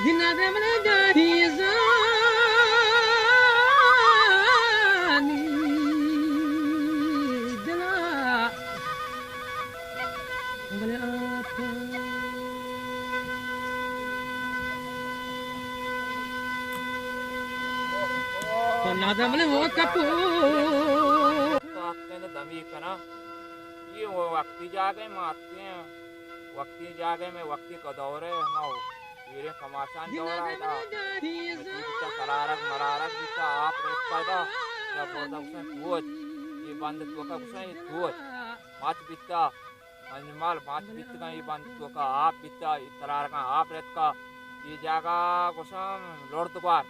جنازہ بلے جاتی زانی دلا بلے آپ۔ تو نازا بلے وہ کپو۔ تو آپ کہنے دمی کنا۔ یہ وہ وقتی جاگہ میں آتے ہیں۔ وقتی جاگہ میں وقتی کا دور ہے، ہما پیریں کماشان دور آئے دا۔ مچی بیتا، تلارگ ملارگ بیتا، آپ ریت پدا، یا بودا گوشن توج۔ یہ بند توکا گوشن یہ توج۔ مچ بیتا، انجمال مچ بیتگاں، یہ بند توکا آپ بیتا، یہ تلارگاں آپ ریتکا۔ یہ جاگہ گوشن لڑدگوار۔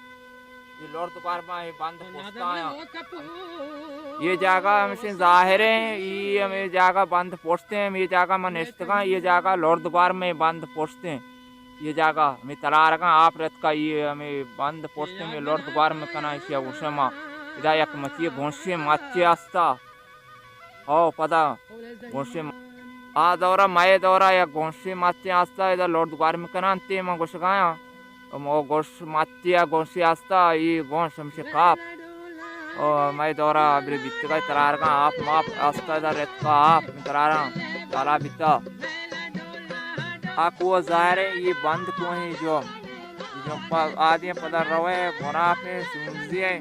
یہ لڑدگوار ما یہ بند پوشتا آیاں۔ یہ جاگہ ہمشیں ظاہر ہیں، یہ ہمیں جاگہ بند پوشتے ہیں، یہ جاگہ من نشتگاں، یہ جاگہ لڑدگوار میں بند پوشتے ہیں۔ یہ جاگہ ہمیں تلارگاں آپ رتکا، یہ ہمیں بند پوشتے ہیں، ہمیں لڑدگوار میں کنا، اسی گوشے ما ادا یک مچی گونشی مچے ہستا۔ ہو، پدا گونشی م-، آ دورا، مئے دورا یک گونشی مچے ہستا، ادا لڑدگوار میں کنان تے من گوشگایاں۔ او گوش مچی ء گونشی ہستا، ای گونش ہمشی کاپ۔ او مئے دورا ابری بیتگا ترارگاں آپ ماپ ہستا، ادا رتکا آپ تراراں کالا بیتا۔ آ کوہ ظاہر ہے، یہ بند کوہیں جو، جو پا-، آدی پدا روے، گناپیں، سوزی ہیں،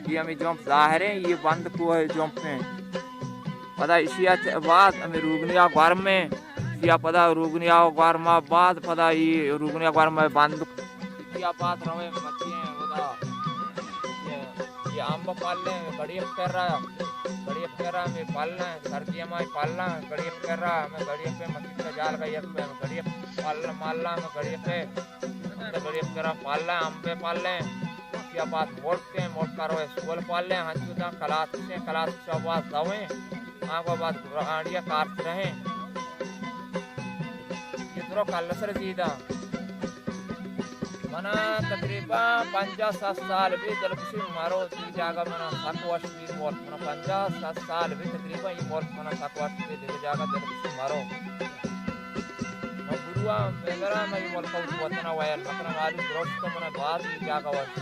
یہ ہمیں جمپ ظاہر ہیں، یہ بند کوہ جمپ ہیں۔ پدا اشیا چہ بعد ہمیں روگنیا گورم ہیں، اشیا پدا روگنیا گورما بعد پدا یہ روگنیا گورما بند۔ اشیا بعد روے مچی ہیں، پدا یہ، یہ امب پل ہیں، گڑی کرا، گڑی کرا میں پل ہیں، سردی میں پل ہیں، گڑی کرا میں گڑی پہ مچی کا جال کا یک پہ گڑی پل مالا میں گڑی پہ، گڑی کرا پل ہیں، امب پل ہیں۔ یا بعد ملک ہیں، ملک کا روے سول پالے ہیں، ہنچو داں کلاس سے، کلاس سے بعد دویں، آنگو بعد گرانڈیا کارچ رہے۔ یہ درو کل سر زیدہ۔ منا تقریباً پنجاہ ساٹھ سال بھی دلکشی مرو، تی جاگہ منا سک وش بھی ملک، منا پنجاہ ساٹھ سال بھی تقریباً یہ ملک منا سک وش بھی، دل جاگہ دلکشی مرو۔ من گروہ میگرا، من یہ ملک وطن ویل مکنا، معلوم درست منا بعد یہ جاگہ وش۔